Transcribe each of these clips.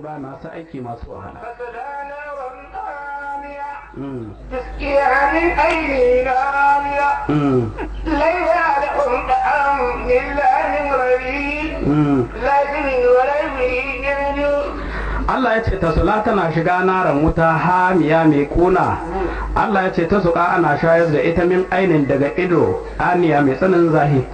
Ba masu aiki masu wahala. تسقيها من عين آنية ليس لهم طعام إلا من ضريع لا يسمن ولا يغني من جوع. Allah ya ce ta sula tana shiga naran wuta hamiya mai kuna. Allah ya ce ta suka ana shayar da ita min ainin daga ido aniya mai tsananin zahi.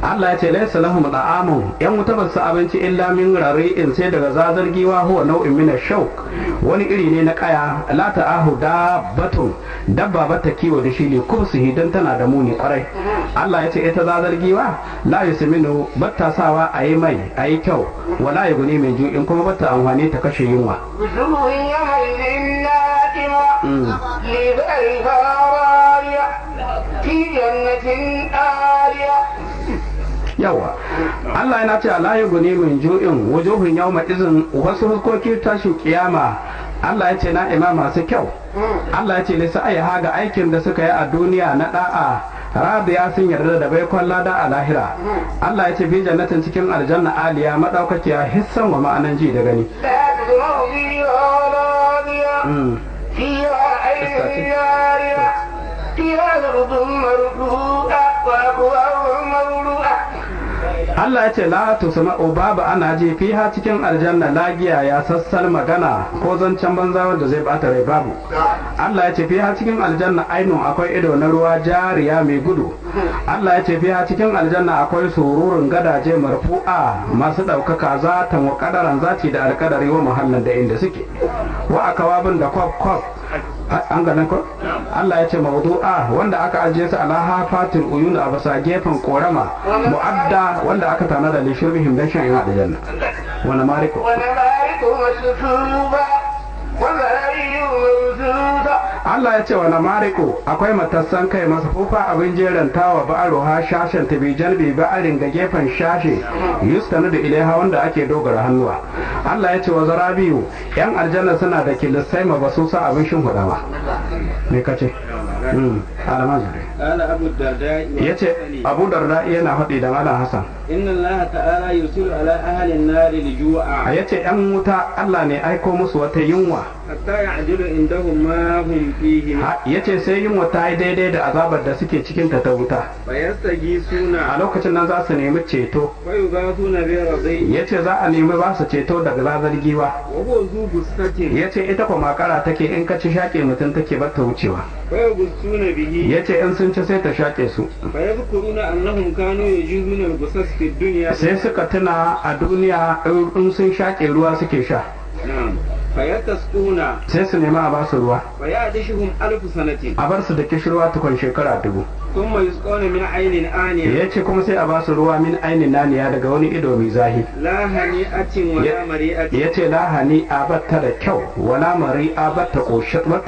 Allah ya ce laysa lahum da'amun, yan wuta ba su abinci illa min rari'in sai daga zazar giwa, huwa nau'in min ash-shawk, wani iri ne na kaya, la ta'ahu dabbatun, dabba bata kiwo da shi ne kubsihi dan tana da muni kwarai. Allah ya ce ita zazar giwa la yusminu, batta sawa ayi mai ayi kyau, wala yuguni min ju'in, kuma batta amfani ta kashe yunwa. وجوه يومئذ ناعمة لسعيها راضية في جنة عالية. Yawa, Allah yana ce la yuguni min ju'in wujuhun yawma izin, wasu huskoki tashin kiyama Allah ya ce na'ima masu kyau. Allah ya ce lisa ai haga aikin da suka yi a duniya na da'a, radiya sun yarda da baikon lada a lahira. Allah ya ce fi jannatin cikin aljanna aliya madaukakiya hissan wa ma'anan ji da gani. لا تسمع فيها لاغية فيها عين جارية فيها سرر مرفوعة وأكواب موضوعة. Allah ya ce la tusma'u, babu ana ji fiha cikin aljanna lagiya ya sassal magana ko zancen banza wanda zai bata rai babu. Allah ya ce fiha cikin aljanna ainun akwai ido na ruwa jariya mai gudu. Allah ya ce fiha cikin aljanna akwai sururin gadaje marfu'a masu ɗaukaka zatan wa kadaran zaci da alkadari wa muhallan da inda suke wa akawabin da kwaf kwaf an ganin ko. Allah ya ce mawdu'a wanda aka ajiye su ala hafatil uyun a basa gefen korama mu'adda wanda aka tana da lishurbihim dan shan ina aljanna wa namariku ونمارق مصفوفة وزرابي مبثوثة. Allah ya ce wa namariku akwai matassan kai masu fufa abin jerantawa ba'aruha shashen tabi jalbi ba'arin ga gefen shashe yustanu da ilaiha wanda ake dogara hannuwa. Allah ya ce wa zarabiyu yan aljanna suna da kilisai mabasusa abin shinhudawa. Me kace? Almajiri. قال أبو الدرداء Ya ce Abu Darda yana faɗi da Malam Hassan. إن الله تعالى يرسل على أهل النار الجوع Ya ce yan wuta Allah ne aiko musu wata yunwa. حتى يعدل عندهم ما هم فيه. Ya ce sai yunwa ta yi daidai da azabar da suke cikin ta wuta. فيستغيثون. A lokacin nan za su nemi ceto. ويغاثون برضيع. Ya ce za a nemi ba su ceto daga zazar giwa. وهو ذو غصة. Ya ce ita kwa makara take, in ka ci shaƙe mutum take bar ta wucewa. فيغصون به. Ya ce in sun ci sai ta shaƙe su. فيذكرون أنهم كانوا يجوزون الغصص في الدنيا. Sai suka tuna a duniya in sun shaƙe ruwa suke sha. نعم، فيتسقون. Sai su nemi a ba su ruwa. فيعدشهم 1000 سنة. A bar su da kishirwa tukun shekara 1000. ثم يسقون من عين آنية. Ya ce kuma sai a ba su ruwa min ainin naniya daga wani ido mai zahi. لا هنيئة ولا مريئة. Ya ce lahani a batta da kyau wala mari a batta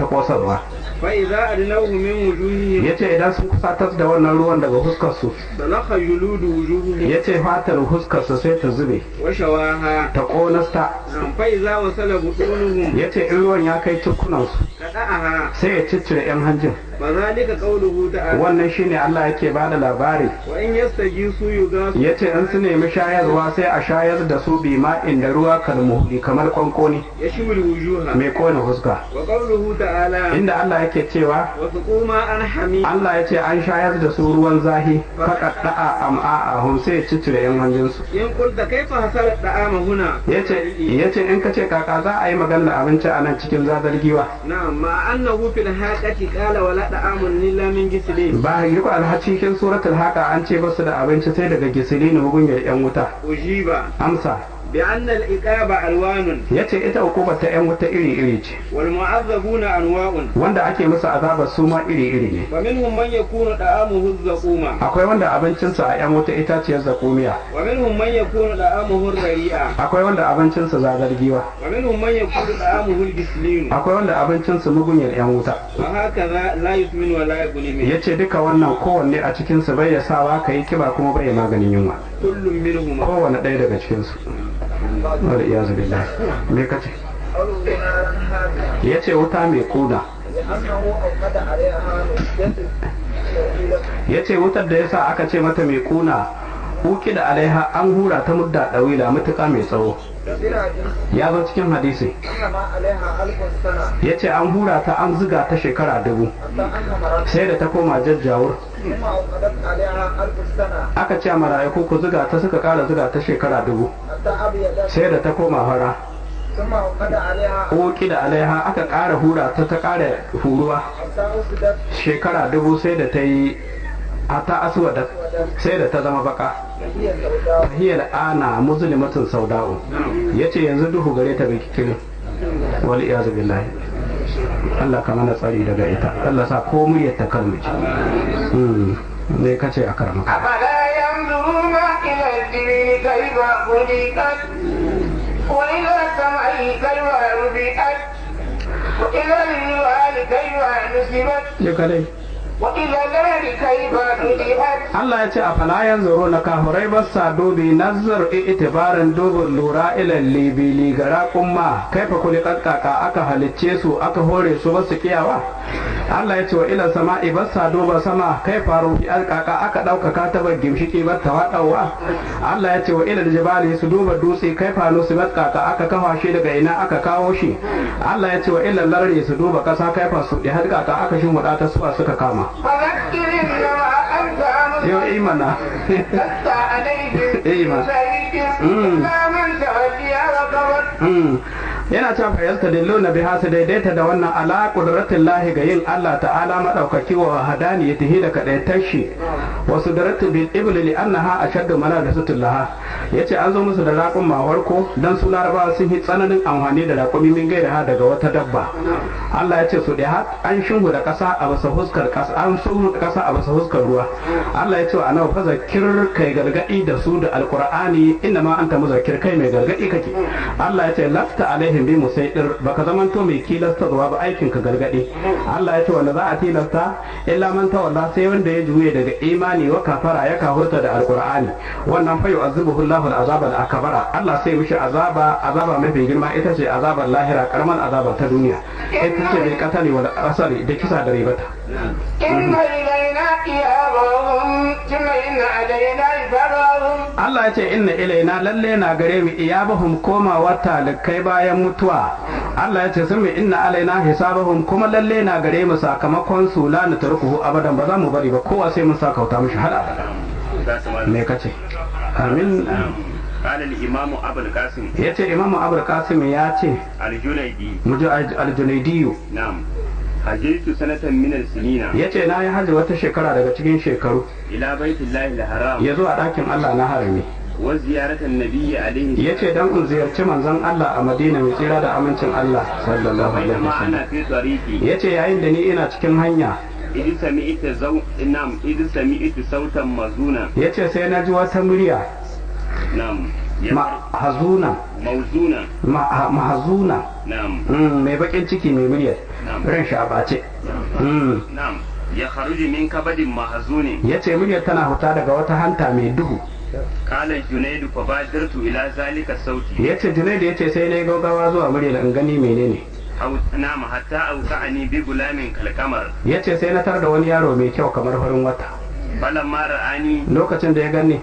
kosarwa. فإذا أدنوه من وجوههم Ya ce idan sun kusatar da wannan ruwan daga huskarsu, سلخ جلود وجوههم. Ya ce fatar huskarsu sai ta zube وشواها. ta ƙonasta. نعم، فإذا وصل بطونهم Ya ce in ruwan ya kai tukunansu قطعها. sai ya ciccire 'yan hanjin. فذلك قوله تعالى: Wannan shine Allah yake bada labari. وإن يستغيثوا يغاثوا. Ya ce in su nemi shayarwa sai a shayar da su bima inda ruwa kalmuhli kamar kwankoni يشوي الوجوه. mai kona huska. وقوله تعالى: Inda Allah yake cewa وسقوا ماء حميما. Allah ya ce an shayar da su ruwan zahi faƙaɗa'a am'a'ahum sai ya ciccire 'yan hanjinsu. إن قلت كيف حصل الطعام هنا؟ Ya ce in ka ce kaka za a yi maganar abinci a nan cikin zazar giwa. نعم، مع أنه في الحاقة قال ولا طعام إلا من غسلين. Ba yi ko alhaci cikin suratul haka an ce basu da abinci sai daga gisilini mugunyar 'yan wuta. أجيب Amsa: بأن العقاب ألوان. Ya ce ita hukumar ta 'yan wuta iri-iri ce, والمعذبون أنواع. Wanda ake musu azabar su ma iri-iri ne. ومنهم من يكون طعامه الزقوم. Akwai wanda abincinsa a 'yan wuta itaciyar zakumiya. ومنهم من يكون طعامه الرريع. Akwai wanda abincinsa zazar giwa. ومنهم من يكون طعامه الغسلين. Akwai wanda abincinsa mugunyar 'yan wuta. وهكذا لا يسمن ولا يغني منه. Ya ce duka wannan kowanne a cikinsu bai ya sawa ka yi kiba kuma bai ya maganin yunwa. كل منهما. Kowanne ɗaya daga cikinsu. Wal iyazu billah. Me kace? Ya ce wuta mai kuna. لأنه أوقد عليها مدة طويلة. Ya ce wutar da yasa aka ce mata mai kuna Uki da alaiha an hura ta mudda dawila mutuka mai tsawo. Ya zo cikin hadisi ya ce an hura ta an ziga ta shekara 1000 sai da ta koma jajjawur. Aka ce mala'iku ku ziga ta, suka kara ziga ta shekara 1000 sai da ta koma fara. Uki da alaiha aka kara hura ta, ta kara huruwa shekara 1000 sai da ta yi ta aswada sai da ta zama baka. Fahiyar ana muslimatun sauda'u, yace yanzu duhu gare ta bai kirin. Wal iyazu billahi, Allah ka mana tsari daga ita, Allah sa ko muryar ta kalmi ce. Ne kace a karama ka. Afala yanzuruna ila al-ibili kayfa khuliqat wa ila as-sama'i kayfa rufi'at wa ila al-jibali kayfa nusibat. Ya kadai. Allah ya ce a falayan zoro na kafurai ba sa dubi nazar itibarin dubin lura ilan libili gara kumma kaifa kuli kakkaka aka halicce su aka hore su ba su kiyawa. Allah ya ce wa ilan sama'i ba sa duba sama kaifa rufi alkaka aka ɗaukaka ta bar gimshiki ba ta waɗawa. Allah ya ce wa ilan jibali su duba dutse kaifa nusibat kaka aka kafa shi daga ina aka kawo shi. Allah ya ce wa ilan lardi su duba ƙasa kaifa su ɗi kaka aka shimfiɗa ta suwa suka kama. Yau imana. Yana cewa fa yastadilluna biha, su daidaita da wannan ala qudratin lahi ga yin Allah ta'ala madaukaki wa hadaniyatihi da kadaitar shi wa sudratu bil ibli li annaha ashaddu manadasatun laha. Yace an zo musu da raƙun mawarko dan su larabawa sun yi tsananin amfani da raƙumi min gaira ha daga wata dabba. Allah ya ce su da an shinhu da ƙasa a basa huskar ƙasa, an shinhu da ƙasa a basa huskar ruwa. Allah ya ce wa annabi fa zakir, kai gargadi da su da alqur'ani, inna ma anta muzakkir, kai mai gargadi kake. Allah ya ce lafta alaihim bi musaidir, baka zamanto mai tilasta zuwa ba, aikin ka gargadi. Allah ya ce wanda za a tilasta illa man tawalla, sai wanda ya juye daga imani wa kafara ya kahurta da alqur'ani, wannan fa yu'azzibuhu Allahu al-azab al-akbara. Allah sai mishi azaba, azaba mafi girma ita ce azabar lahira, karaman azaba ta duniya ita ce bil qatali wal asali da kisa da ribata. Inna ilaina iyabahum thumma inna alaina hisabahum. Allah ya ce inna ilaina, lalle na gare mu iyabahum komawa talikai bayan mutuwa. Allah ya ce sun mi inna alaina hisabahum, kuma lalle na gare mu sakamakon su, la natrukuhu abadan, ba za mu bari ba, kowa sai mun sakauta mishi har abada. Me kace? Amin. قال الإمام أبو القاسم yace Imamu Abul Qasim ya ce الجنيدي al-Junaidiyu. نعم حججت سنة من السنين yace na yi hajji wata shekara daga cikin shekaru إلى بيت الله الحرام ya zuwa ɗakin Allah na harami وزيارة النبي عليه yace dan in ziyarci manzon Allah a Madina mai tsira da amincin Allah sallallahu alaihi بينما wasallam. أنا في طريقي Yace yayin da ni ina cikin hanya إذ سمعت زو... نعم إذ سمعت صوتا مزونا yace sai na ji wata murya نعم mahazuna موزونا mahazuna نعم mai bakin ciki mai muryar ran shi a bace. نعم يخرج من كبد محزون Yace muryar tana huta daga wata hanta mai duhu. قال الجنيد فبادرت إلى ذلك الصوت Yace Junaidu yace sai na yi gaugawa zuwa muryar in gani menene. أو نعم حتى أوقعني بغلام كالقمر Yace sai na tar da wani yaro mai kyau kamar farin wata. فلما رآني Lokacin da ya ganni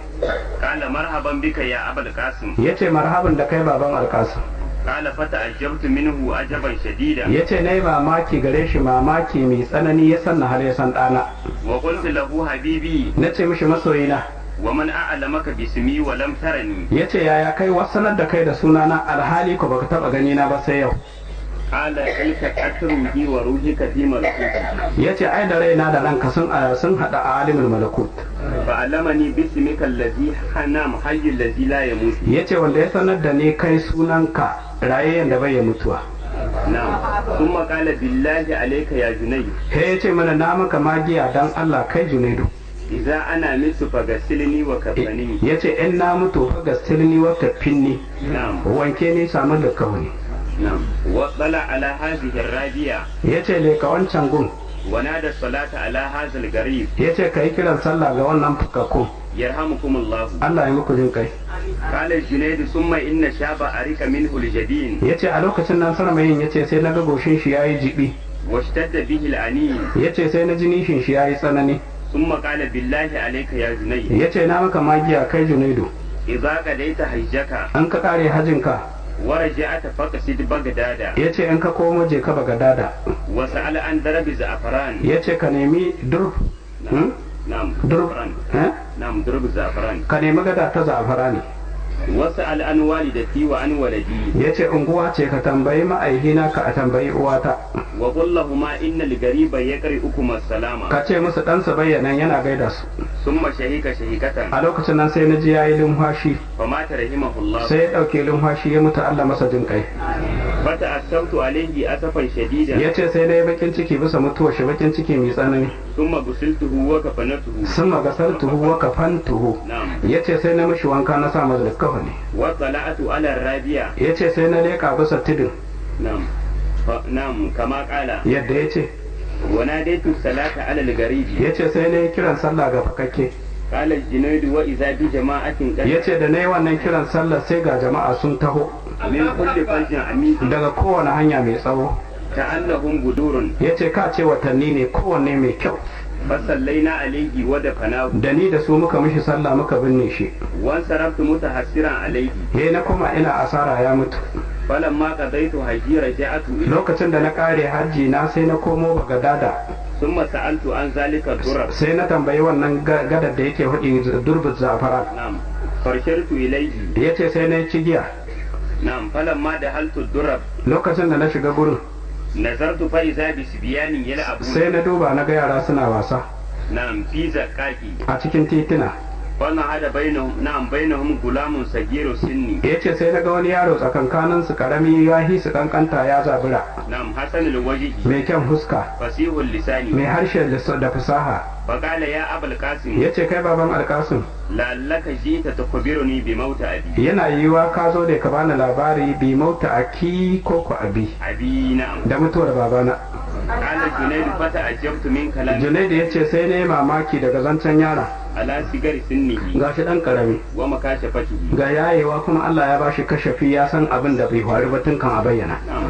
قال مرحبا بك يا أبا القاسم yace marhaban da kai baban Alkasim. قال فتعجبت منه عجبا شديدا Yace na yi mamaki gare shi mamaki mai tsanani, ya san na har ya san ɗana. وقلت له حبيبي Na ce mishi masoyina. ومن أعلمك باسمي ولم ترني Yace yaya kai wasanar da kai da sunana alhali ko baka taba gani na ba sai yau. قال التقطت روحي وروحك في ملكوتي Yace ai da raina da ranka sun sun hada a alimul malakut. فعلمني باسمك الذي نعم حي الذي لا يموت Yace wanda ya sanar da ni kai sunanka rayayyen da bai ya mutuwa. نعم ثم قال بالله عليك يا جنيد He yace mana na maka magiya dan Allah kai Junaidu. إذا أنا مت فغسلني وكفني Yace in na mutu fa gastilni wa kafinni, نعم wanke ni samu da kauni. نعم واطلع على هذه الرابية Yace leka wancan gun. ونادى الصلاة على هذا الغريب Yace kai kiran sallah ga wannan fukakkun. يرحمكم الله Allah ya muku jin kai. قال الجنيد ثم إن شاب أريك منه الجبين Yace a lokacin nan sarmayin yace sai na ga goshin shi yayi jibi. واشتد به الأنين Yace sai na ji nishin shi yayi tsanani. ثم قال بالله عليك يا جنيد Ya ce na maka magiya kai Junaidu, إذا قضيت حجك an ka kare hajinka, ورجعت فقصد بغداد ya ce in ka komo je ka Bagadada, وسأل عن درب زعفران. Ya ce ka nemi durf, hmm? نعم Durf, زعفران. eh? نعم درب زعفران. Ka nemi gada ta za'afara ne. وسأل عن والدتي وعن ولدي. Ya ce unguwa ce, ka tambayi ma'aihina ka a tambayi uwata. وقل لهما إن الغريب يقرئكما السلام. Ka ce musu ɗansa bayyanan yana gaida su. ثم شهيك شهيكة. A lokacin nan sai na ji ya yi lumfashi. فمات رحمه الله. Sai ya ɗauke lumfashi ya mutu, Allah masa jin kai. فتأسفت عليه أسفا شديدا. Ya ce sai na yi bakin ciki bisa mutuwar shi, bakin ciki mai tsanani. ثم غسلته وكفنته. Sun magasartuhu wa kafantuhu. نعم. Ya ce sai na mishi wanka na sa masa likkafani. وطلعت على الرابية. Ya ce sai na leƙa bisa tudun. نعم نعم كما قال. Yadda ya ce. وناديت الصلاة على الغريب. Ya ce sai na yi kiran sallah ga fakakke. قال الجنيد وإذا بجماعة قد Ya ce da na yi wannan kiran sallah sai ga jama'a sun taho من كل فج عميق. Daga kowane hanya mai tsawo. كأنهم بدور. Ya ce ka ce watanni ne, kowanne mai kyau. فصلينا عليه ودفناه. Da ni da su muka mishi sallah muka binne shi. وانصرفت متحسرا عليه. Ya na koma ina asara ya mutu. فلما قضيت حجي رجعت إليه. Lokacin da na kare hajji na sai na komo Bagadada. ثم سألت عن ذلك الضرب. Sai na tambayi wannan gadar da yake hudi, durbin zafara. نعم فارشرت إليه. Ya ce sai na yi cigiya. نعم فلما دخلت الضرب Lokacin da na shiga gurin, نظرت فإذا بصبيان يلعبون. Sai na duba na ga yara suna wasa نعم في زكاكي. A cikin titina. فنهض بينهم نعم بينهم غلام صغير السن. Ya ce sai na ga wani yaro tsakankanin su karami, ya hi su kankanta, ya zabura. نعم حسن الوجه. Mai kyan huska. فصيح اللسان. Mai harshe da fasaha. فقال يا أبا القاسم. Ya ce kai baban Alkasim, لعلك جئت تخبرني بموت أبي. Yana yiwuwa ka zo ne ka bani labari bi mauta aki ko ku abi أبي نعم. Da mutuwar babana. قال جنيد فتعجبت من كلامه. Junaidu ya ce sai na yi mamaki daga zancen yara. على صغر سنه. Gashi dan karami, ومكاشفته. ga yayewa kuma Allah ya bashi kashafi, ya san abin da bai faru ba tun kan a bayyana. نعم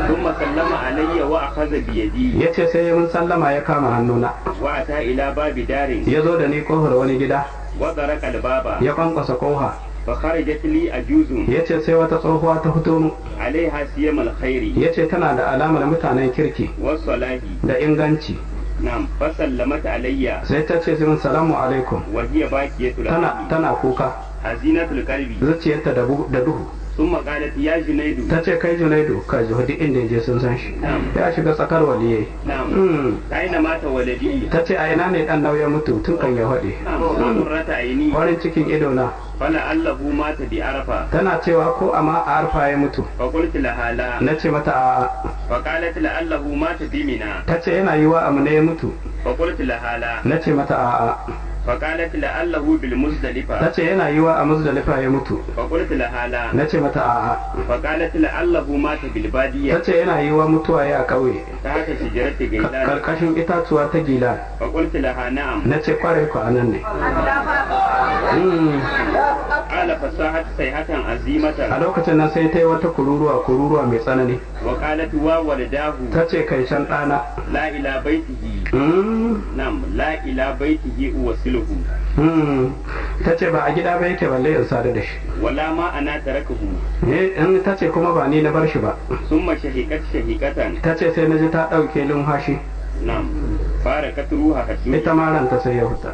ثم سلم علي وأخذ بيدي. Ya ce sai ya mun sallama ya kama hannuna. وأتى إلى باب دار. Ya zo da ni kofar wani gida. وطرق الباب. Ya kwankwasa kofa. فخرجت لي عجوز. Ya ce sai wata tsohuwa ta fito mu. عليها سيم الخير. Ya ce tana da alamar mutanen kirki والصلاح. Da inganci. نعم فسلمت علي. Sai ta ce min salamu alaikum. وهي باكية Tana العين tana kuka. حزينة القلب. Zuciyarta da duhu. ثم قالت يا جنيد. Ta ce kai Junaidu, ka ji duk inda ya je sun san shi. Ya shiga tsakar waliyai. نعم أين مات ولدي؟ Ta ce a ina ne dan ya mutu tun kan ya faɗi? نعم قرة عيني. Farin cikin idona. فلعله مات بعرفة. Tana cewa ko amma a Arfa ya mutu? فقلت لها لا. Na ce mata a'a. فقالت لعله مات بمنى. Ta ce yana yiwa a Mina ya mutu? فقلت لها لا. Na ce mata a'a. فقالت لعله بالمزدلفة. Ta ce yana yiwa a Muzdalifa ya mutu? فقلت لها لا. Na ce mata a'a. فقالت لعله مات Ta بالبادية. ce yana yiwa mutuwa ya a ƙauye تحت شجرة غيلان. karkashin itatuwa ta Gilan? فقلت لها نعم. Na ce kwarai ku anan ne. قال فصاحت صيحة A عظيمة. lokacin nan sai ta yi wata kururuwa, kururuwa mai tsanani. وقالت وا ولداه. Ta ce kai can ɗana. لا إلى بيته. نعم لا إلى بيته أوصله. Ta ce ba a gida ba yake balle in sadu da shi. ولا ما أنا تركه. Eh, in ta ce kuma ba ni na bar shi ba. ثم شهقت شهقة. Ta ce sai na ji ta ɗauke lumfashi. نعم فارقت روحها الدنيا. Ita ma ranta sai ya huta.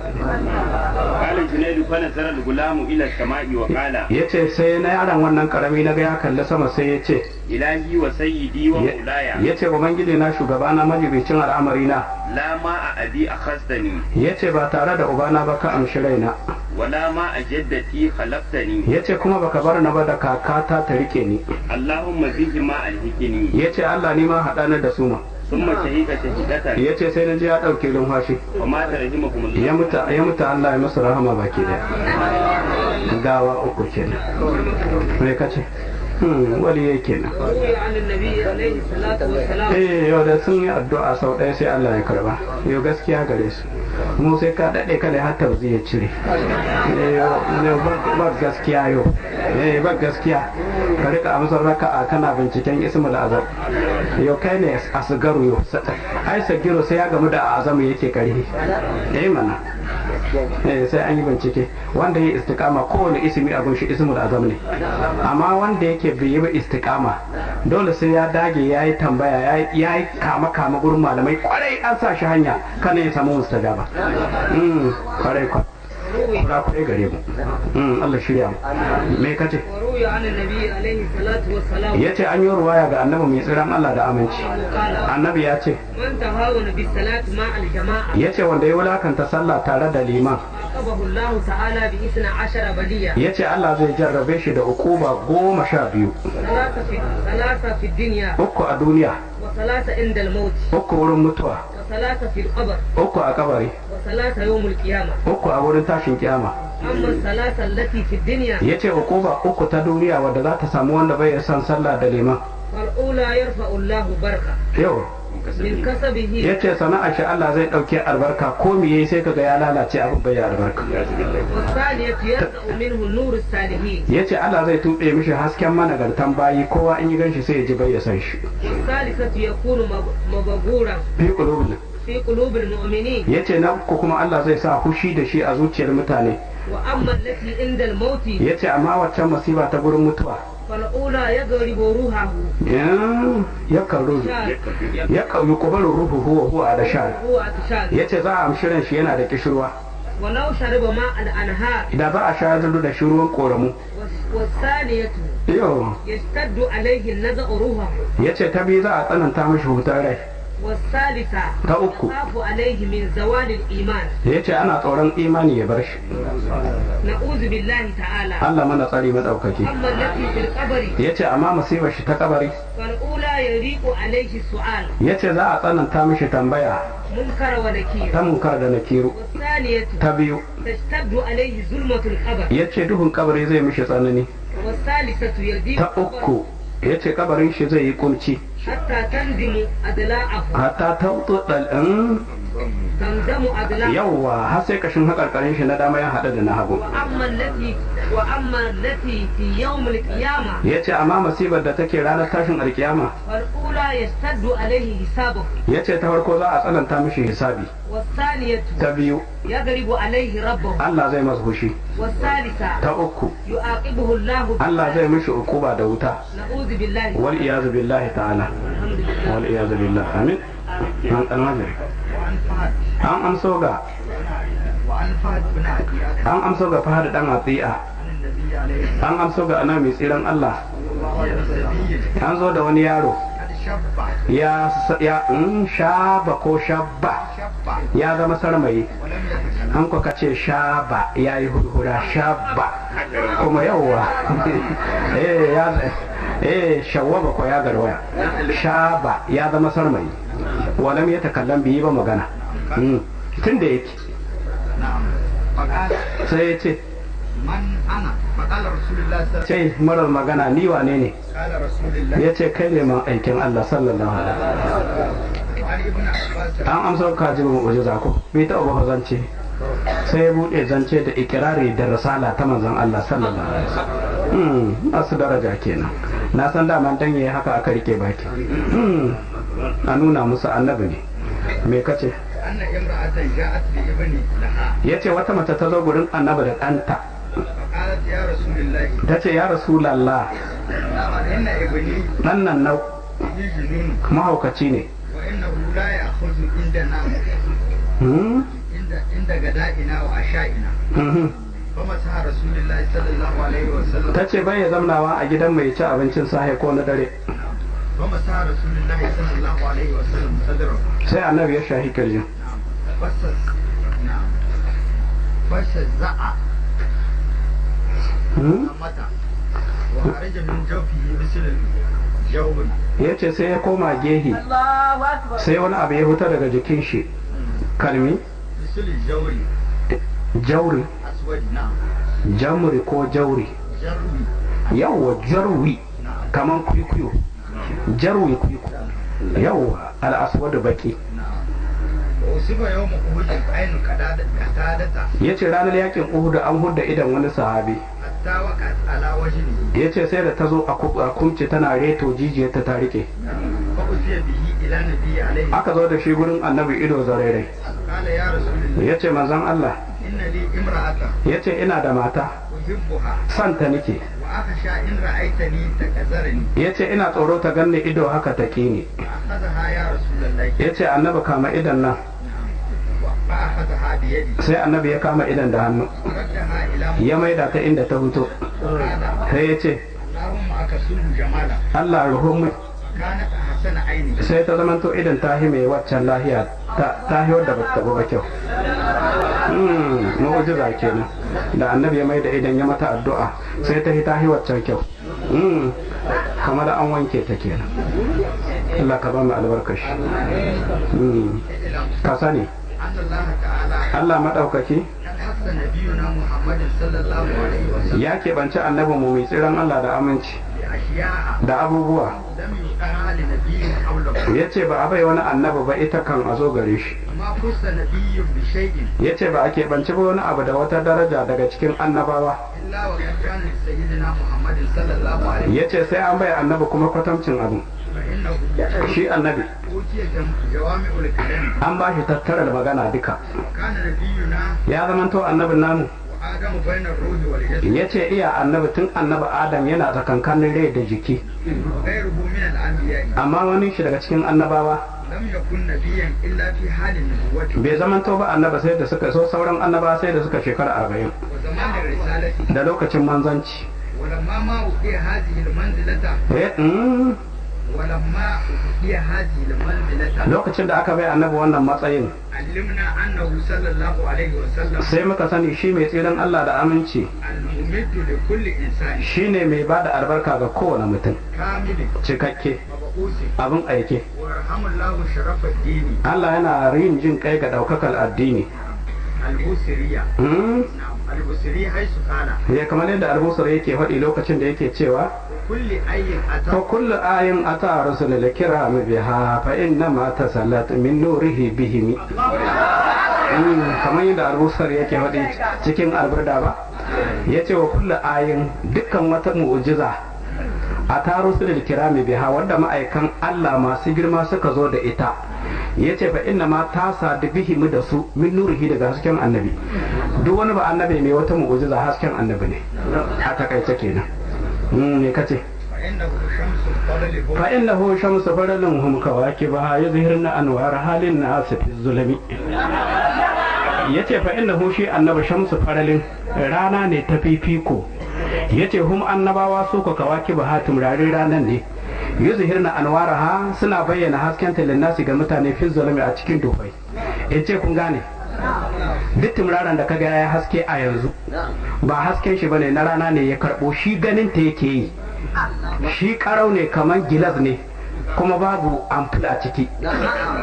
قال جنيد فنظر الغلام إلى السماء وقال. Ya ce sai na yaron wannan karami na ga ya kalli sama sai ya ce, إلهي وسيدي ومولاي. Ya ce ubangiji na, shugabana, majibicin al'amari na. لا ماء أبي أخذتني. Ya ce ba tare da ubana ba ka amshi raina. ولا ماء جدتي خلقتني. Ya ce kuma baka bar na ba da kakata ta rike ni. اللهم بهما ألهكني. Ya ce Allah ni ma haɗa ni da su ma. ثم شهق شهقة. Ya ce sai na ji ya ɗauke lumfashi. ومات رحمكم الله. Ya mutu, ya mutu, Allah ya masa rahama baki daya. Gawa uku kenan. Me kace? Wali yake nan. وروي عن النبي عليه الصلاة والسلام Eh, yau da sun yi addu'a sau ɗaya sai Allah ya karba. Yau gaskiya gare su. Mu sai ka daɗe kada har tabzi ya cire. Eh, yau ba gaskiya yau. Eh, ba gaskiya. Ka rika amsar raka'a kana binciken ismul azam. Yau kai ne asgaru yau. Ai sagiru sai ya gamu da azamu yake karhi. Eh mana. Eh, sai an yi bincike. Wanda ya istiqama kowane ismi a gunshi ismul azam ne. Amma wanda yake bai yi ba istiqama dole sai ya dage ya yi tambaya ya yi kama kama gurin malamai kwarai an sa shi hanya kana ya samu mustajaba. Kwarai kwa. Kura kwarai gare mu. Allah shirya mu. Me kace? وروي عن النبي عليه الصلاة والسلام Yace an yi ruwaya ga annabi mai tsiran Allah da aminci. قال Annabi ya ce من تهاون بالصلاة مع الجماعة yace wanda ya wulakanta sallah tare da liman عاقبه الله تعالى باثنى عشر بلية yace Allah zai jarrabe shi da ukuba 12. ثلاثة في الدنيا 3 a duniya, وثلاثة عند الموت 3 wurin mutuwa, وثلاثة في القبر 3 a kabari, وثلاثة يوم القيامة. 3 a wurin tashin kiyama. أما الثلاثة التي في الدنيا Yace ukuba 3 ta duniya wadda za ta samu wanda bai son sallah da liman. فالأولى يرفع الله بركة Yau من كسبه yace sana'a shi Allah zai dauke albarka ko miye sai kaga ya lalace abin bai albarka. والثانية يرفع منه نور الصالحين Yace Allah zai tube mishi hasken managartan bayi kowa in yi ganshi sai ya ji bai ya san shi. والثالثة يكون مبغورا Fi qulubin في قلوب المؤمنين yace na uku kuma Allah zai sa hushi da shi a zuciyar mutane. وأما التي عند الموت Yace amma waccan masiba ta gurin mutuwa فالأولى يضرب روحه ya karu ya karu kubarin ruhu huwa huwa da sha. هو عطشان Yace za a amshi ran shi yana da kishirwa ولو شرب ماء الأنهار da za a sha da shi ruwan koramu. والثانية Yo يشتد عليه النزع روحه yace ta biyu za a tsananta mishi hutar rai. والثالثة Ta uku. يخاف عليه من زوال الإيمان Yace ana tsoron imani ya bar shi. نعوذ بالله تعالى. Allah mana tsari madaukaki. أما التي في القبر Yace amma musibar shi ta kabari فالأولى يريق عليه السؤال yace za a tsananta mishi tambaya منكر ونكير ta munkar da nakiru. والثانية Ta biyu تشتد عليه ظلمة القبر yace duhun kabari zai mishi tsanani. والثالثة يضيق Ta uku yace kabarin shi zai yi kunci حتى تندم أدلاعه hatta ta تندم أدلاعه yawwa har sai kashin hakarkarin shi na dama ya haɗu da na hagu. وأما التي في يوم القيامة Yace amma musibar da take ranar tashin alkiyama فالأولى يشتد عليه حسابه yace ta farko za a tsananta mishi hisabi. والثانية Ta biyu يضرب عليه ربه Allah zai masa hushi. والثالثة Ta uku يعاقبه الله Allah zai mishi ukuba da wuta. نعوذ بالله. Wal iyazu billahi ta'ala. الحمد لله. Wal iyazu billah. Amin. An almajiri. An amso ga وعن فهد بن عدي an amso ga Fahad dan Atiya. عن النبي عليه An amso ga annabi mai tsiran Allah. الصلاة والسلام An zo da wani yaro قد شب ya ya shaba ko shabba شب ya zama sarmayi. ولم يتكلم An kuka ce shaba ya yi hurhura shabba kuma yawwa eh ya eh shawwaba ko ya garwaya shaba ya zama sarmayi walam ya takallam biyi ba magana. Tun da yake نعم فقال sai ya ce من أنا فقال رسول الله صلى الله عليه ce marar magana ni wane ne? وسلم قال رسول الله Ya ce kai ne man aikin Allah sallallahu alaihi wasallam. وعن ابن عباس An amsa ka ji mu'jiza ko bai taɓa ba zance sai ya buɗe zance da ikirari da risala ta manzon Allah sallallahu alaihi wasallam. Masu daraja kenan. Na san daman dan yayi haka aka rike baki. A nuna musu annabi ne. Me kace? أن امرأة جاءت بابن لها Yace wata mace ta zo gurin annabi da ɗanta. فقالت يا رسول الله Ta ce ya rasulallah إن ابني ɗan nan na به جنون mahaukaci ne. وإنه لا يأخذ عندنا عند غدائنا وعشائنا Mhm. فمسح رسول الله صلى الله عليه وسلم Ta ce bai ya zamnawa a gidan mai ci abincin safe ko na dare. فمسح رسول الله صلى الله عليه وسلم صدره Sai annabi ya shahi kirjin. فسز نعم فشزع متى وخرج من جوفه مثل الجو Ya ce sai ya koma gehe الله أكبر. sai wani abu ya fita daga jikin shi kalmi مثل الجور jauri أسود نعم jamri ko jauri جروي yawwa jarwi نعم Kaman kuikuyo, jarwin kuikuyo, yawwa, al-aswad baki. Usiba yawm Uhud ainu qadadata. Yace ranar yakin Uhud an hudda idan wani sahabi. Hatta waqat ala wajhihi. Yace sai da tazo a kumce tana reto jijiyarta ta rike. Fa usiya bihi ila nabi alayhi. Aka zo da shi gurin annabi ido zarerai. Qala ya rasulullah. Yace manzon Allah, inna li imra'ata. Yace ina da mata. Uhibbuha. Santa nake. Wa akhsha in ra'aitani takazarani. Yace ina tsoro ta ganni ido haka ta kini. Akhadha ya rasulullah. Yace annabi kama idan nan. Sai annabi ya kama idan da hannu, ya maida ta inda ta fito. Sai ya ce, Allah ruhun mu. Sai ta zamanto idan ta hi mai waccan lahiya, ta hi wadda ba ta ba kyau. Mu'ujiza kenan da annabi ya maida idan ya mata addu'a, sai ta hi ta hi waccan kyau. Kamar an wanke ta kenan. Allah ka ba mu albarkashi. Ka sani Allah maɗaukaki ya keɓance annabi mu mai tsiran Allah da aminci da abubuwa. Ya ce ba a bai wani annabi ba ita kan a zo gare shi. Ya ce ba a keɓance ba wani abu da wata daraja daga cikin annabawa. Ya ce sai an bai annabi kuma kwatamcin abu. Shi annabi an ba shi tattarar magana duka. Ya zamanto annabin namu. Ya ce iya annabi tun annabi Adam yana tsakankanin rai da jiki. Amma wani shi daga cikin annabawa bai zamanto ba annaba sai da suka so sauran annaba sai da suka shekara 40 da lokacin manzanci. Lokacin da aka bai annabi wannan matsayin, sai muka sani shi mai tsiran Allah da aminci shi ne mai ba da albarka ga kowane mutum cikakke abin aike. Allah yana yin jin kai ga daukakar addini. Ya kamar yadda albusiri yake faɗi lokacin da yake cewa fa kullu ayin ata rasulul kiram biha fa inna ma tasallat min nurihi bihimi. Kamar yadda albusiri yake faɗi cikin alburda ba, yace wa kullu ayin dukkan wata mu'jiza ata rasulul kiram biha wanda ma'aikan Allah masu girma suka zo da ita, yace fa inna ma ta sadu bihimi da su min nurihi daga hasken annabi. Duk wani ba annabi mai wata mu'jiza hasken annabi ne. A takaice kenan. Me kace? Fa innahu shamsu faralin hum kawakibaha yuzhirna anwar halin nas fi zulmi. Yace fa innahu shi annabi shamsu faralin rana ne ta fifiko. Yace hum annabawa su ko kawakibaha tumrarin ranan ne. Yuzhirna anwaraha suna bayyana hasken ta linnasi ga mutane fi zulmi a cikin dufai. Yace kun gane? Duk tumraran da kaga ya haske a yanzu ba hasken shi bane, na rana ne ya karbo shi, ganin ta yake yi. Shi karau ne kaman gilas ne kuma babu ampul a ciki.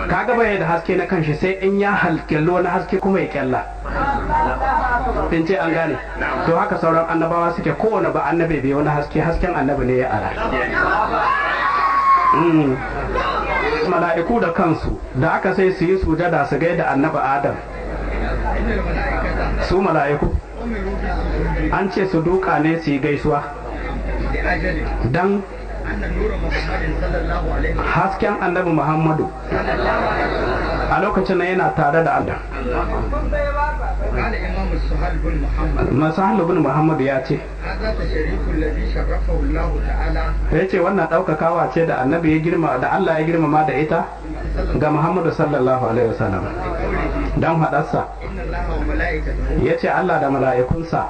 Kaga bai da haske na kanshi sai in ya halkello na haske kuma ya kyalla. In ce an gane? To haka sauran annabawa suke, kowane ba annabi bai wani haske, hasken annabi ne ya ara. Mala'iku da kansu da aka sai su yi sujada su gaida annabi Adam. Su mala'iku an ce su duka ne su yi gaisuwa dan hasken annabi Muhammadu a lokacin nan yana tare da Adam. Masahal bin Muhammadu ya ce, ya ce wannan ɗaukakawa ce da annabi ya girma da Allah ya girmama da ita ga Muhammadu sallallahu alaihi wasallam don haɗarsa. Ya ce Allah da mala'ikunsa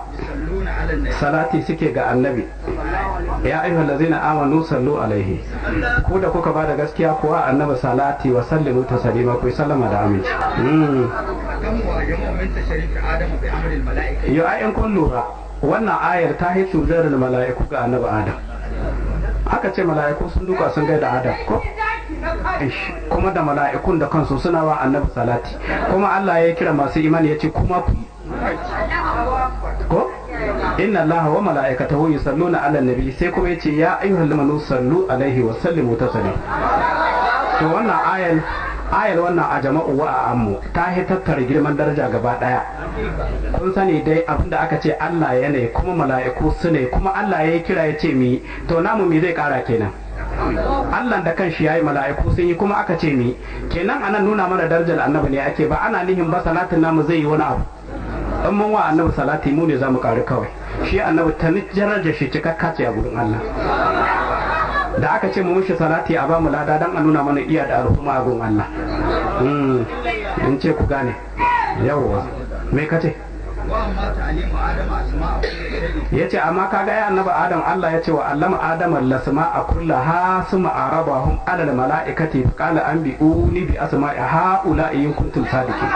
salati suke ga annabi. Ya ayyuhal ladzina amanu sallu alaihi. Ku da kuka bada gaskiya kuwa annabi salati wa sallimu taslima, ku sallama da aminci. Yo ayin kun lura wannan ayar ta yi sujudar mala'iku ga annabi Adam. Aka ce mala'iku sun duka sun gaida Adam ko? Kuma da mala'ikun da kansu suna wa annabi salati. Kuma Allah ya kira masu imani ya ce kuma ku yi. Ko? Inna Allaha wa mala'ikatahu yusalluna 'alan nabi, sai kuma yace ya ayyuhal ladina sallu alaihi wa sallimu taslima. To wannan ayal ayar wannan a jama'u wa a ammu ta hi tattara girman daraja gaba daya. Kun sani dai abinda aka ce Allah ya ne kuma mala'iku su ne kuma Allah ya yi kira ya ce mi, to namu mi zai kara kenan? Allah da kanshi yayi, mala'iku sun yi, kuma aka ce mi. Kenan anan nuna mana darajar annabi ne ake, ba ana nihin ba salatin namu zai yi wani abu. In mun wa annabi salati mu ne zamu karu kawai. Shi annabi ta darajar shi cikakka ce a gurin Allah. Da aka ce mu mishi salati a bamu lada dan a nuna mana iya da al'umma a gun Allah. In ce ku gane. Yawwa, me kace? Yace amma kaga ya annabi Adam, Allah ya ce wa allama Adam lasma kullaha suma arabahum alal malaikati qala anbi'uni bi asma'i haula in kuntum sadiqin.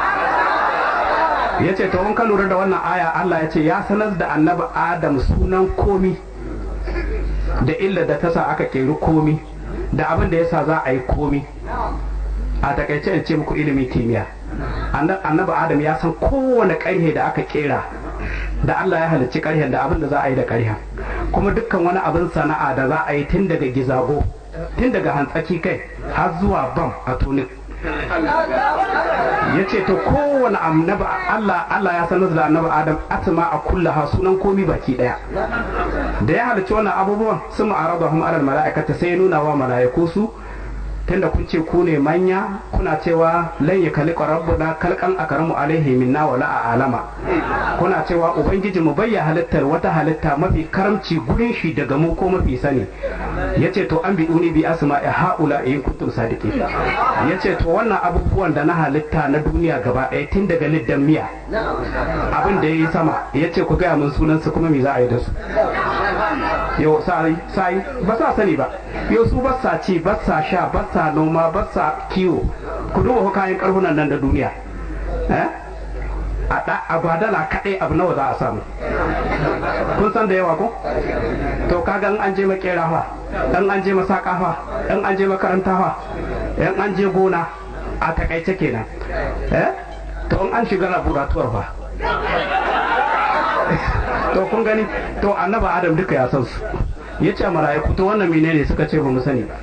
Yace to in ka lura da wannan aya, Allah ya ce ya sanar da annabi Adam sunan komi da illa da ta sa aka keri komi da abin da yasa za a yi komi. A takaice in ce muku ilimin kimiyya, annabi Adam ya san kowane karhe da aka kera, da Allah ya halicci karhen da abin da za a yi da karhen, kuma dukkan wani abin sana'a da za a yi tun daga gizago, tun daga hantsaki kai har zuwa bam a tunik. Ya ce to kowane annabi Allah ya sanar da annabi Adam asma a kullaha, sunan komi baki daya. Da ya halicci wannan abubuwan sun ma'aradahum alal mala'ikata, sai ya nuna wa mala'iku su, tunda kun ce ku ne manya, kuna cewa lan ya kalika rabbuna kalkan akramu alaihi minna wala a alama, kuna cewa ubangiji mu bayya halittar wata halitta mafi karamci gurin shi daga mu ko mafi sani. Yace to an bi'uni bi asma'i haula in kuntum sadiqin. Yace to wannan abubuwan da na halitta na duniya gaba ɗaya tun daga liddan miya abin da yayi sama, yace ku gaya mun sunan su kuma me za a yi da su. Yau sai sai ba sa sani ba, yau su ba sa ci, ba sa sha, ba sa noma, ba sa kiwo. Ku duba kayan karhunan nan da duniya, a gwadala kaɗai abu nawa za a samu? Kun san da yawa ko? To kaga in an je makera fa, in an je masaka fa, in an je makaranta fa, in an je gona, a takaice kenan. To in an shiga laboratuwar fa. To kun gani, to annabi Adam duka ya san su. Yace mala'iku to wannan menene? Suka ce ba mu sani ba.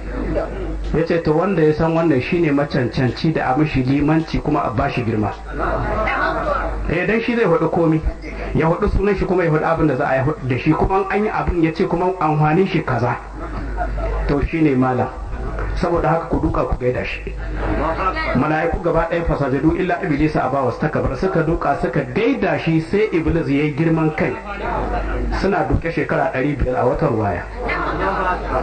Yace to wanda ya san wannan shine macancanci da a mishi limanci kuma a bashi girma. Dan shi zai hudu komi, ya hudu sunan shi kuma ya hudu abin da za a yi da shi, kuma an yi abin ya ce kuma amfanin shi kaza, to shine malam. Saboda haka ku duka ku gaida shi. Mala'iku gaba ɗaya fasajadu illa iblis a bawa takabar, suka duka suka gaida shi, sai iblis yayi girman kai. Suna duke shekara 500 a watan waya.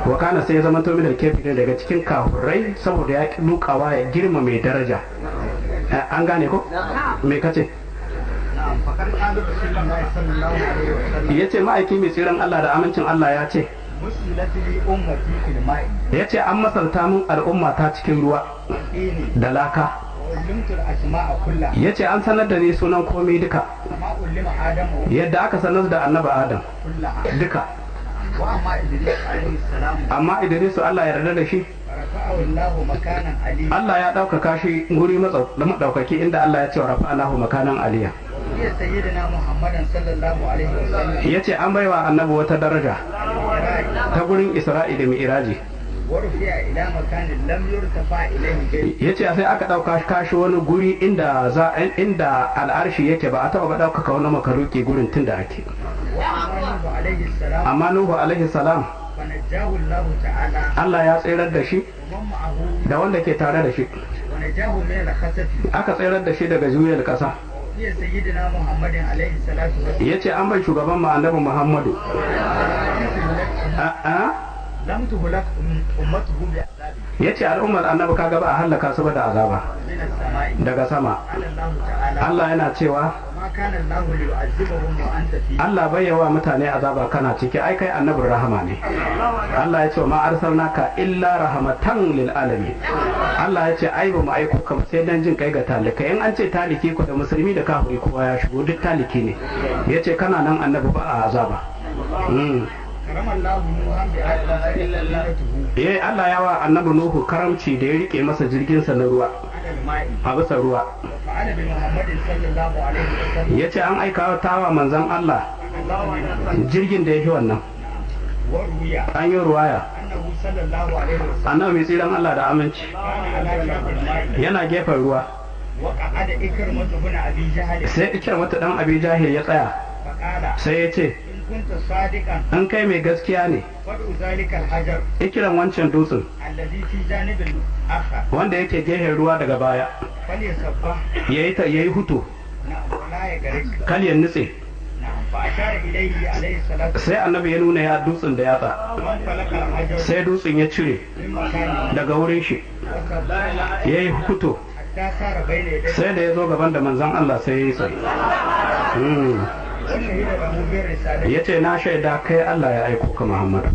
Wakana sai ya zama to minal kafirin, daga cikin kafurai, saboda ya ki dukawa ya girma mai daraja. An gane ko? Me kace? Yace ma'aiki mai tsiran Allah da amincin Allah ya ce, ya ce an masalta mun al'umma ta cikin ruwa da laka. Ya ce an sanar da ni sunan komai duka, yadda aka sanar da annabi Adam duka. Amma Idrisu Allah ya yarda da shi, Allah ya ɗaukaka shi guri maɗaukaki, inda Allah ya ce wa rafa'anahu makanan aliya. Ya ce an baiwa annabi wata daraja ta gurin Isra'i da Mi'iraji. Ya ce sai aka ɗauka kashi wani guri inda inda al'arshi yake, ba a taɓa ɗaukaka wani makaruki gurin tun da ake. Amma Nuhu alaihi salam, Allah ya tsirar da shi da wanda ke tare da shi. Aka tsirar da shi daga juyar ƙasa. Ya ce an bai shugaban mu annabi Muhammadu. Ya ce al'ummar annabi kaga ba a hallaka su ba da azaba daga sama. Allah yana cewa Allah bai yawa mutane azaba kana ciki, ai kai annabin rahama ne. Allah ya ce ma arsalnaka illa rahmatan lil alamin. Allah ya ce ai ba mu aiko ka sai dan jin kai ga talikai. In an ce taliki ko da musulmi da kafiri kowa ya shigo, duk taliki ne. Ya ce kana nan annabi ba a azaba. Eh Allah ya wa annabi Nuhu karamci da ya rike masa jirgin sa na ruwa a bisa ruwa. Ya ce an aika tawa manzon Allah Jirgin da ya fi wannan. وروي An yi ruwaya. أنه صلى الله عليه وسلم Annabi mai tsiran Allah da aminci كان على شاطئ الماء yana gefen ruwa. وقعد إكرمة بن أبي جهل Sai Ikramatu dan Abi Jahil ya tsaya فقال sai ya ce, إن كنت صادقا in kai mai gaskiya ne, فادع ذلك الحجر ikiran wancan dutsen الذي في جانب الآخر wanda yake gehen ruwa daga baya فليسبح yayi ta yayi hutu نعم ولا يغرق kal ya nutse. نعم فأشار إليه عليه الصلاة Sai annabi ya nuna ya dutsen da yatsa, وانفلق الحجر sai dutsen ya cire من مكانه daga wurin shi وسبح yayi hutu حتى صار بين يديه sai da ya zo gaban da manzon Allah sai ya yi tsaye. وشهد له بالرسالة Ya ce na shaida kai Allah ya aiko ka Muhammadu.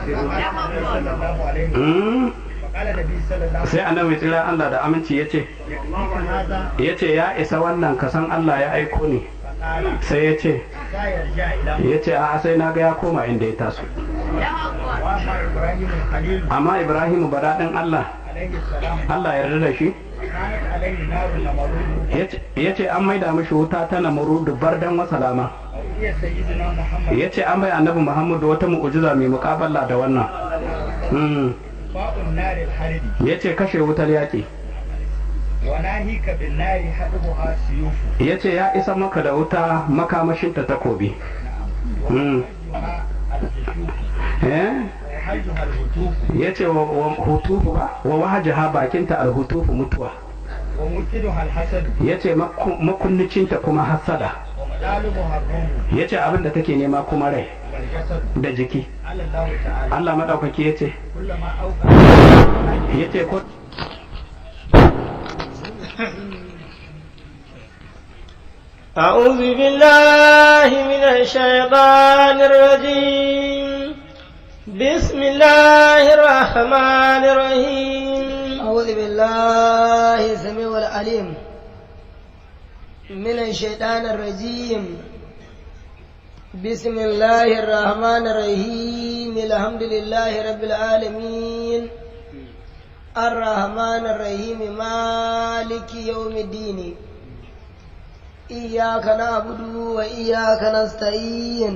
صلى الله عليه وسلم فقال النبي صلى الله عليه Sai annabi tsira Allah da aminci ya ce, وسلم يكفيك هذا ya ce ya isa wannan kasan Allah ya aiko ni. فقال Sai ya ce, لا يرجع إلى ya ce a'a sai na ga ya koma inda ya taso. وأما إبراهيم الخليل Amma Ibrahimu badaɗin Allah, عليه السلام Allah ya yarda da shi, كانت عليه نار نمرود ya ce an maida mishi wuta ta namurudu bardan wasalama. وهي سيدنا محمد Ya ce an bai annabi Muhammadu wata mu'ujiza mai muƙabala da wannan. فاء النار الحرب Ya ce kashe wutar yaƙi. وناهيك بالنار حدبها سيوف Ya ce ya isa maka da wuta makamashinta takobi. وحجها الجشوف Eh? وحجها الهتوف Ya ce wa hutufu ba, wa wahajaha bakinta alhutufu mutuwa. وموكدها الحسد Ya ce makunnicinta kuma hassada. ومطالبها الروم Ya ce abin da take nema kuma rai والجسد da jiki. قال الله تعالى Allah maɗaukaki ya ce, كلما أوقع ya ce ko أعوذ بالله من الشيطان الرجيم بسم الله الرحمن الرحيم أعوذ بالله السميع العليم من الشيطان الرجيم بسم الله الرحمن الرحيم الحمد لله رب العالمين الرحمن الرحيم مالك يوم الدين إياك نعبد وإياك نستعين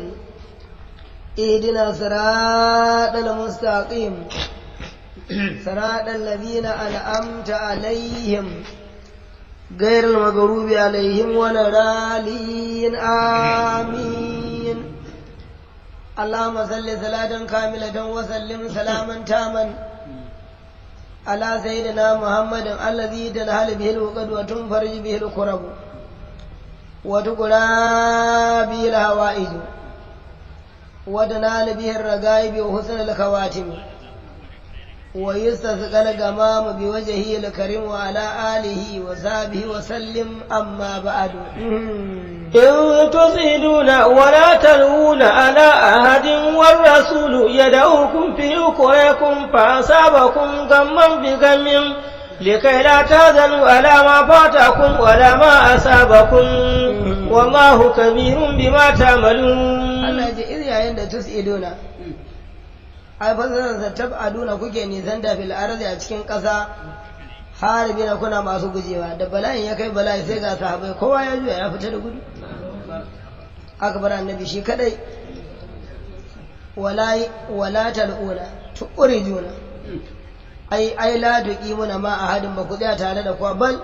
اهدنا صراط المستقيم صراط الذين أنعمت عليهم غير المغضوب عليهم ولا الضالين آمين اللهم صل صلاة كاملة وسلم سلاما تاما على سيدنا محمد الذي تنهل به الوقد وتنفرج به الكرب وتقرى به الهوائج وتنال به الرغائب وحسن الخواتم ويستسقى الغمام بوجهه الكريم وعلى آله وصحبه وسلم أما بعد. إن تصيدون ولا تلوون على أحد والرسول يدعوكم في أخراكم فأصابكم غما بغم لكي لا تحزنوا على ما فاتكم ولا ما أصابكم والله كبير بما تعملون. Allah ya ce iz yayin da tus'iduna ai fasaran sa tab'aduna kuke nisan da fil ardi a cikin ƙasa haribina kuna masu gujewa da bala'in ya kai bala'i sai ga sahabbai kowa ya juya ya fita da gudu aka bar annabi shi kadai wala wala tal'una tu'rijuna ai ai la tuqimuna ma ahadin ba ku tsaya tare da kowa bal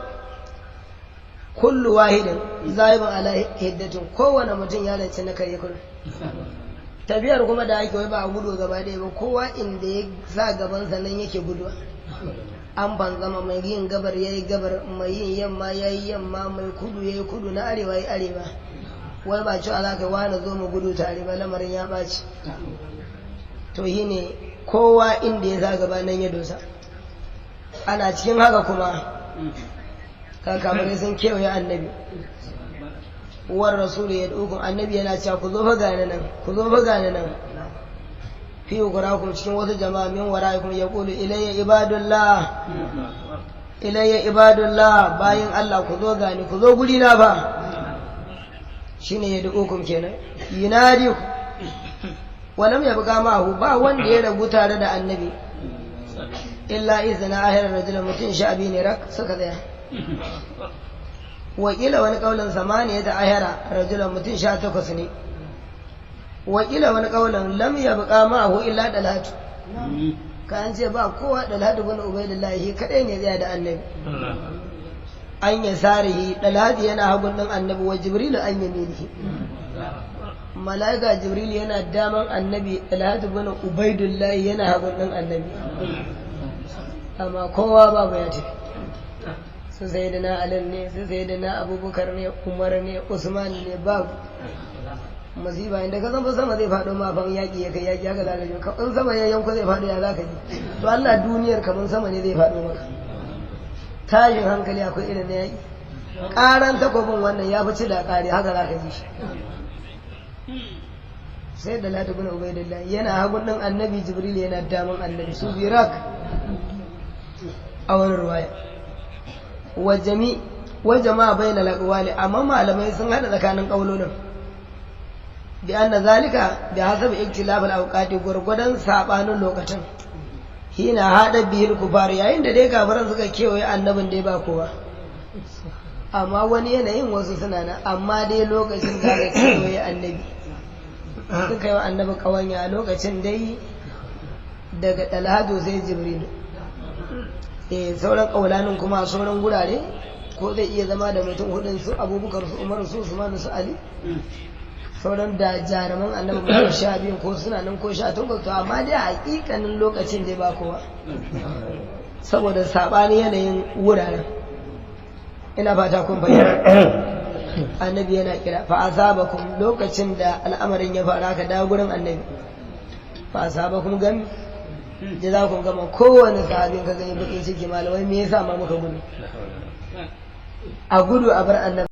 kullu wahidin zaibin ala hiddatin kowane mutum ya rance na kare kullum tafiyar kuma da ake wai ba a gudu gaba ɗaya ba kowa inda ya sa gabansa nan yake guduwa an ban zama mai yin gabar ya yi gabar mai yin yamma ya yi yamma mai kudu ya yi kudu na arewa ya yi arewa wai ba cewa za ka yi wani zo mu gudu tare ba lamarin ya ɓaci to shi ne kowa inda ya sa gaba nan ya dosa ana cikin haka kuma kakamurai sun kewaye annabi war rasulu ya dukun annabi yana cewa ku zo fa gane nan ku zo fa gane nan fi ukurakum cikin wasu jama'a min wara'ikum yaqulu ilayya ibadullah ilayya ibadullah bayin Allah ku zo gani ku zo guri na fa shine ya dukum kenan yunadi ku walam yabqa ma'ahu ba wanda ya ragu tare da annabi illa izna ahirar rajula mutum sha biyu ne rak suka tsaya wakila wani kaulin samaniya da ahira rajulan mutum 18 ne. Wakila wani kaulan lam yabqa ma'ahu illa dalatu, ka an ce ba kowa, Dalhatu bin Ubaidillah shi kadai ne tsaya da annabi. An ya sarihi, Dalhatu yana hagun din annabi, wa Jibrilu an yaminihi, malaika Jibril yana daman annabi, Dalhatu bin Ubaidillah yana hagun din annabi, amma kowa babu, ya tafi. Su Sayyidina Ali ne, su Sayyidina Abubakar ne, Umar ne, Usman ne, babu. Musiba inda ka san fa sama zai faɗo ma fan yaƙi ya kai yaƙi, haka za ka ji ka in sama ya yanko zai faɗo, ya za ka ji? To Allah, duniyar kamar sama ne zai faɗo maka. Tashin hankali akwai irin na yaƙi, ƙaran takobin wannan ya fi ci da ƙari, haka za ka ji shi. Sai da Lati bin Ubaidillah yana hagun ɗin annabi, Jibril yana daman annabi, su birak a wani ruwaya. Wa jami wa jama'a bayna al-aqwali, amma malamai sun hada tsakanin kaulolin, bi anna zalika bi hasabi iktilaf al-awqati, gurgudan sabanin lokacin, hina hada bihil kufar, yayin da dai kafiran suka kewaye annabin dai ba kowa, amma wani yanayin wasu suna nan. Amma dai lokacin da aka kewaye annabi, suka yi wa annabi kawanya, a lokacin dai daga Dalhatu sai Jibrilu. Eh, sauran kaulanin kuma a sauran gurare ko zai iya zama da mutum hudun, su Abubakar, su Umar, su Usman, su Ali, sauran da jaruman annabi mutum 12 ko suna nan ko 18. To amma dai a hakikanin lokacin dai ba kowa, saboda saɓani yanayin wuraren. Ina fata kun fahimta. Annabi yana kira, fa asabakum, lokacin da al'amarin ya faru aka dawo gurin annabi, fa asabakum gam jazakum gama. Kowane sahabin ka gani bakin ciki, malamai, me yasa ma muka gudu? A gudu a bar annabi.